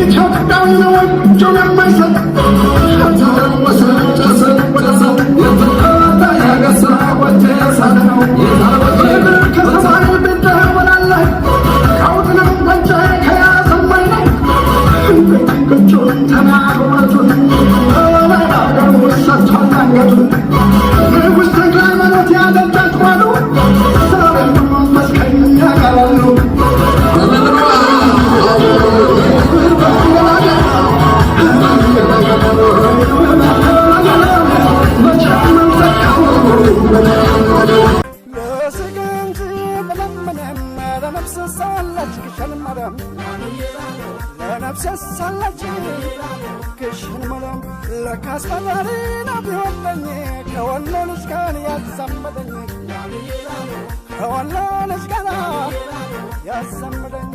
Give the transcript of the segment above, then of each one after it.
ኢትዮጵያዊ ነው እጁን የማይሰጥ። ከሰማይ ብትበላለህ ከውድንም ወንጀ ከያዘማይ ቅጩን ተናግረቱን ለሀገሩ ሰጥቷል አንገቱን። ንጉሥ ተክለ ሃይማኖት ያደጃች ባሉ ዛሬም በመንፈስ ከኛ ጋር አሉ። ለስጋ እንጂ በለምንም ለነፍስ ሳለች ግሸን ማርያም፣ ለነፍስ ሳለች ግሸን ማርያም። ለካስ ፈጣሪ ነው ቢወደኝ ከወሎ ልጅ ጋር ያዛመደኝ፣ ከወሎ ልጅ ጋር ያዛመደኝ።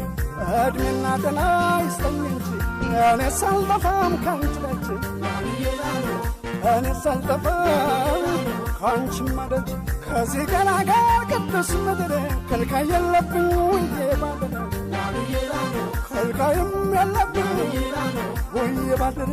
እድሜና ጤና ይስጠኝ እንጂ እኔ ሳልጠፋም ካንቺ ደጅ፣ እኔ ሳልጠፋም ካንቺማ ደጅ። ከዚህ ገላጋል ቅዱስ ምድር ከልካይ የለብኝ ውዬ ባድር፣ ከልካይም የለብኝ ውዬ ባድር።